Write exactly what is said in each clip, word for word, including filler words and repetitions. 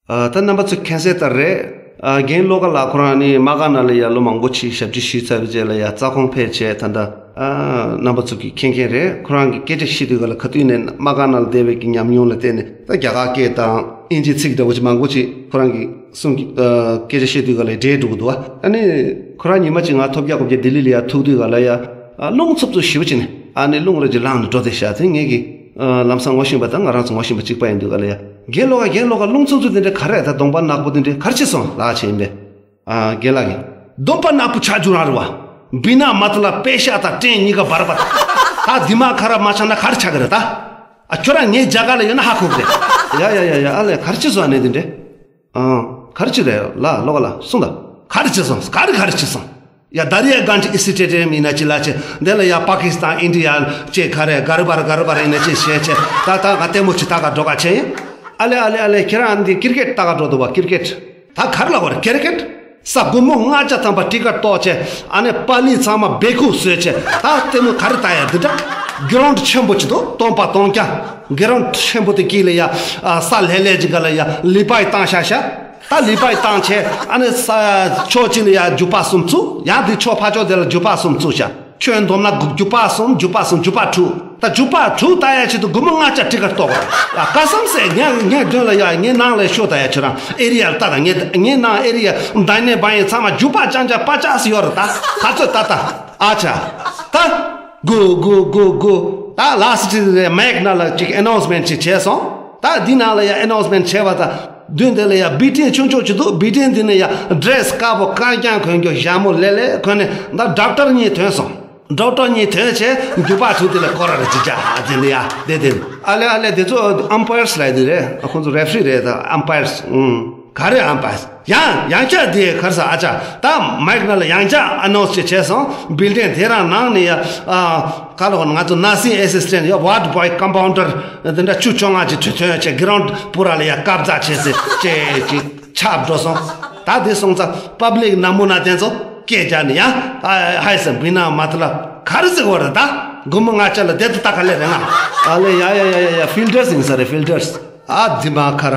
ཨ། ད་རྣམ་པ་ཚོ་མཁྱེན་གསལ་ལྟར་རེད། ཨ། རྒན་བློ་དགའ་ལགས་ཁོ་རང་ནི་དམག་སྒར་ནང་ལ་ཡ་ལོ་མང་པོ་ཅིག་ཞབས་ཕྱི་ཞུས་ཚར་བའི་རྗེས་ལ་ཡ་རྩ་དགོངས་ཕེབས་བྱས། ད་ལྟ། ཨ། རྣམ་པ་ཚོ་གིས་མཁྱེན་མཁན་རེད། ཁོ་རང་གིས་སྐད་ཆ་བཤད་དུས་ག་ལ་ག་དུས་ནས་དམག་སྒར་ནང་ལ་བསྡད་པའི་གི་ཉམས་མྱོང་ལ་བརྟེན་ནས། ད་རྒྱ་གར་སྐད་དང་ཨིན་ཇི་ཚིག་འདྲ་བོ་ཅིག་མང་པོ་ཅིག་ཁོ་རང་གིས་གསུང་གི། ཨ། སྐད་ཆ་བཤད་དུས་ག་ལ་འདྲེས་འགྲོ་གི་འདུག་བ། ཨ་ནི་ཁོ་རང་ཉི་མ་གཅིག་ང་ཐོབ་རྒྱག་གོ་རྒྱག་ལྡི་ལི་ལ་ཡ་ཐུག་དུས་ག་ལ་ཡ། ཨ། རླུང་འཚུབ་འཚུབ་ཞེ་པོ་ཅིག་ནས། ཨ་ནི་རླུང་རེ་ཅིག་ལངས་ནས་འགྲོ་བསྡད་ཤག་དེ་ངེད་ཀྱི། ཨ། ལམ་སང་ངོ་ཤེས་པ་དང་ང་རང་ཚོ་ངོ་ཤེས་པ་གཅིག་པ་ཡིན་དུས་ག་ལ་ཡ། རྒན་བློ་དགའ། རྒན་བློ་དགའ། རླུང་འཚུབ་འཚུབ་དེ་འདྲ་ག་རེ། ད་གདོང་པ་ནག་པོ་དེ་འདྲ་ག་རེ་བྱས་སོང་ལགས་བྱས་ཡིན་པས། ཨ། རྒན་ལགས་ཀྱིས། གདོང་པ་ནག་པོ་ཆགས་རྒྱུ་རང་རེད་བ། བི་ན་མ་ཏི་ལ་པེ་ཤ་དང་ཊེན་གཉིས་ཀ་བར་བ། ད་དེ་མ་ཁ་ར་མ་ཆགས་ན་ག་རེ་ཆགས་ཀྱི་རེད་ད། ཨ། ཁྱོད་རང་ངའི་རྒྱ་གར་ལ་ཡོད་ན་ཧ་གོ་གི་རེད། ཡ་ཡ་ཡ་ཡ། ཨ་ལས། ག་རེ་བྱས་སོང་། ཨ་ནི་དེ་འདྲ། ཨང་། ག་རེ་བྱས་རེད་ལགས། བློ་དགའ་ལགས་གསུངས་དང་། ག་རེ་བྱས་སོང་། ག་རེ་ག་རེ་བྱས་སོང་། ཡ། དར་ཡ་གན་ཇི་སི་ཊེ་ཌི་ཡམ་ཡིན་ན་ཅི་ལ་ཅི། འདི་ལ་ཡ་པ་ཀི་སི་ཐན་ཨིན་ཌི་ཡ་ཅེ་ག་རེ་ག་རེ་བར་ག་རེ་བར་ཡིན་ན་ཅི་བྱས་བྱས། ད་ད་ང་ལྟད་མོ་ཅིག་ལྟ་ག་འགྲོ་ག་བྱས་ཡིན། ཨ་ལེ་ཨ་ལེ་ཨ་ལེ། ཁྱེད་རང་འདི་ཀིར་ཀེཊ་ལྟ་ག་འགྲོ་འདུག་བ། ཀིར་ཀེཊ། ད་ག་རེ་ལབ་དགོས་རེད། ཀིར་ཀེཊ། ས་སྒོར་མོ་ལྔ་བརྒྱ་ཐམ་པ་ཊི་ཀེཊ་གཏོང་བྱས། ཨ་ནི་པ་ལི་ཚང་མ་སྦས་སྐུང་བཟོས་བྱས། ད་ལྟད་མོ་ག་རེ་ལྟ་ཡ་འདི་འདྲ། གི་རོན་ཌི་ཆེན་པོ་ཅིག་འདུག་སྟོང་པ་སྟོང་རྐྱང་། གི་རོན་ཌི་ཆེན་པོ་དེ་དཀྱིལ་ལ་ཡ། ཨ། ས་ལྷེ་ལྷེ་ཅིག་ག་ལ་ཡ་ལི་པའི་བཏང་ཤག་ཤག་ད་ལི་པའི་བཏང་བྱས། ཨ་ནི་ས་ཕྱོགས་གཅིག་ལ་ཡ་རྒྱུག་པ་གསུམ་བཙུགས། ཡང་དེ་ཕྱོགས་ཕར་ཕྱོགས་དེ་ལ་རྒྱུག་པ་གསུམ་བཙུགས་ཤག་ཁྱོན་བསྡོམས་ན་རྒྱུག་པ་གསུམ། རྒྱུག་པ་གསུམ། རྒྱུག་པ་དྲུག་ད་རྒྱུག་པ་དྲུག་ལྟ་ཡ་ཆེད་དུ་སྒོར་མོ་ལྔ་བརྒྱ་ཊི་ཀེཊ་གཏོང་དགོས། ཨ། ཁ་སང་ཟེར། ངས་ངས་མདུན་ལ་ཡ། ངའི་ནང་ལ་ཤོག་ལྟ་ཡ། ཁྱོད་རང་ཨེ་རི་ཡ་ལ་ལྟ་དང་། ངའི་ངའི་ནང་ཨེ་རི་ཡ་འདི་ནས་བ་ཡིན་ཚང་མ་རྒྱུག་པ་རྐྱང་རྐྱང་པ་ཅག་སི་ཡོད་རེད་ད། ག་ཚོད་ལྟ་ལྟ། ཨ་ཅག་ད་གུ་གུ་གུ་གུ། ད་ལ་སི་ཊི་རེ་མེག་ནང་ལ་ཅིག་ཨེ་ནོན་སི་མེན་ཊི་ཅིག་བྱས་སོང་། ད་འདི་ནང་ལ་ཡ་ཨེ་ནོན་སི་མེན་ཊི་བྱས་པ་དང་། མདུན་དེ་ལ་ཡ་བི་ལྡིང་ཆུང་ཆུང་ཅིག་འདུག་བི་ལྡིང་འདི་ནས་ཡ་ཌི་རེ་སི་དཀར་པོ་དཀར་རྐྱང་གོན་རྒྱུ། ཞྭ་མོ་ལེ་ལེ་གོན་ནས། ད་ཌོག་ཊར་གཉིས་ཐོན་སོང་། ཌོག་ཊར་གཉིས་ཐོན་བྱས། རྒྱུག་པ་དྲུག་དེ་ལ་སྐོར་ར་རེ་ཅིག་རྒྱག་དེ་ལ་ཡ་དེ་དེ། ཨ་ལེ་ཨ་ལེ། དེ་ཚོ་ཨམ་པའེར་སི་ལབ་དེ་རེད། ཁོང་ཚོ་རེ་ཕི་རི་རེད། ད་ཨམ་པའེར་སི། ཨུང་། ག་རེ་ཨམ་པའེར་སི། ཡང་ཡང་བསྐྱར་དེ་ག་རེ་ཟེར། ཨ་ཅག་ད་མེག་ནང་ལ་ཡང་བསྐྱར་ཨེ་ནོན་སི་ཅིག་བྱས་སོང་། བི་ལྡིང་དེ་རང་ནང་ནས་ཡ། ཨ། ག་ལབ་དགོས། ང་ཚོ་ནར་སིང་ཨེ་སི་སི་ཊེན་ཊི་ཡ། ཝཱརཌ་བྷོའི་ཀམ་པའུན་ཌར་དེ་འདྲ་བཅུ་བཅོ་ལྔ་ཅིག་ཐོན་ཐོན་བྱས། གི་རོན་ཌི་པུ་ར་ལ་ཡ་སྐབས་ཛ་བྱས་ཟེར་ཅེ་ཅིག་ཆགས་འགྲོ་སོང་། ད་དེ་སོང་ཙང་པབ་ལིག་ནན་མོ་ན་དེ་ཚོ་སྐད་རྒྱག་ནས་ཡ། ཨ། ཧའི་ཟེར། བི་ན་མ་ཏི་ལ་ག་རེ་ཟེར་བ་རེད། ད་སྒོར་མོ་ལྔ་བརྒྱ་ལ་དེ་ད་ལྟ་ག་ལེ་རེད་ང་། ཨ་ལེ་ཡ་ཡ་ཡ་ཡ་ཡ། ཕིལ་ཊར་སི་ཡིན་ས་རེད། ཕིལ་ཊར་སི། ཨ། འདི་མ་ཁ་ར།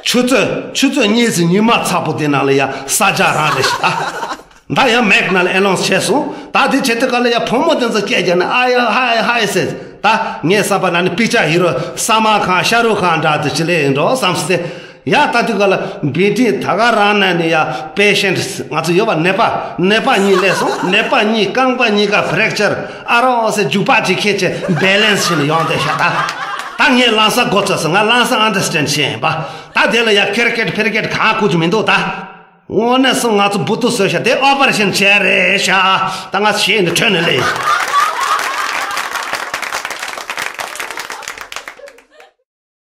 ཆུ་ཚོད་ཆུ་ཚོད་གཉིས་ཙམ་ཉི་མ་ཚ་པོ་དེ་ནང་ལ་ཡ་ས་ཆ་རང་རེད་ཤག་ད་ཡང་མེག་ནང་ལ་ཨེ་ནོན་སི་བྱས་སོང་། ད་དེ་བྱེད་དུས་ག་ལ་ཡ་བུ་མོ་དེ་ཚོ་སྐད་རྒྱག་ནས་ཨ་ཡ་ཧའི་ཧའི་ཟེར། ད་ངའི་བསམ་པ་ན་ནི་པིག་ཅར་ཧི་རོ་སལ་མན་ཁཱན་ཤ་རུག་ཁཱན་འདྲ་དེ་ཅིག་ལས་ཡིན་འགྲོ་བསམ་སྟེ། ཡ། ད་དུས་ག་ལ་བི་ལྡིང་ད་ག་རང་ནས་ནི་ཡ་པེ་ཤེན་ཊི་ང་ཚོ་ཡོད་པ། ནད་པ་ནད་པ་གཉིས་སླེབས་སོང་། ནད་པ་གཉིས་རྐང་པ་གཉིས་ཀ་ཕེ་རེག་ཅར། ཨ་རོགས་ཟེར་རྒྱུག་པ་ཅིག་ཁྱེར་བྱས་བེ་ལེན་སི་བྱས་ནས་ཡོང་བསྡད་ཤག་ད་ད་ངས་ལམ་སང་མགོ་ཚོས་སོང་། ང་ལམ་སང་ཨན་ཌར་སི་ཊེན་ཌི་བྱས་ཡིན་པ། ད་དེ་ལ་ཡ་ཁེར་ཀེཊ་ཕེར་ཀེཊ་གང་བཀོལ་རྒྱུ་མི་འདུག་ད་དངོས་གནས་སོང་། ང་ཚོ་འབུ་ཏོ་བཟོས་ཤག་དེ་ཨོ་པ་རེ་ཤན་བྱས་རེད་ཤག་ད་ང་ཞེད་ནས་ཁྲོས་ནས་སླེབས།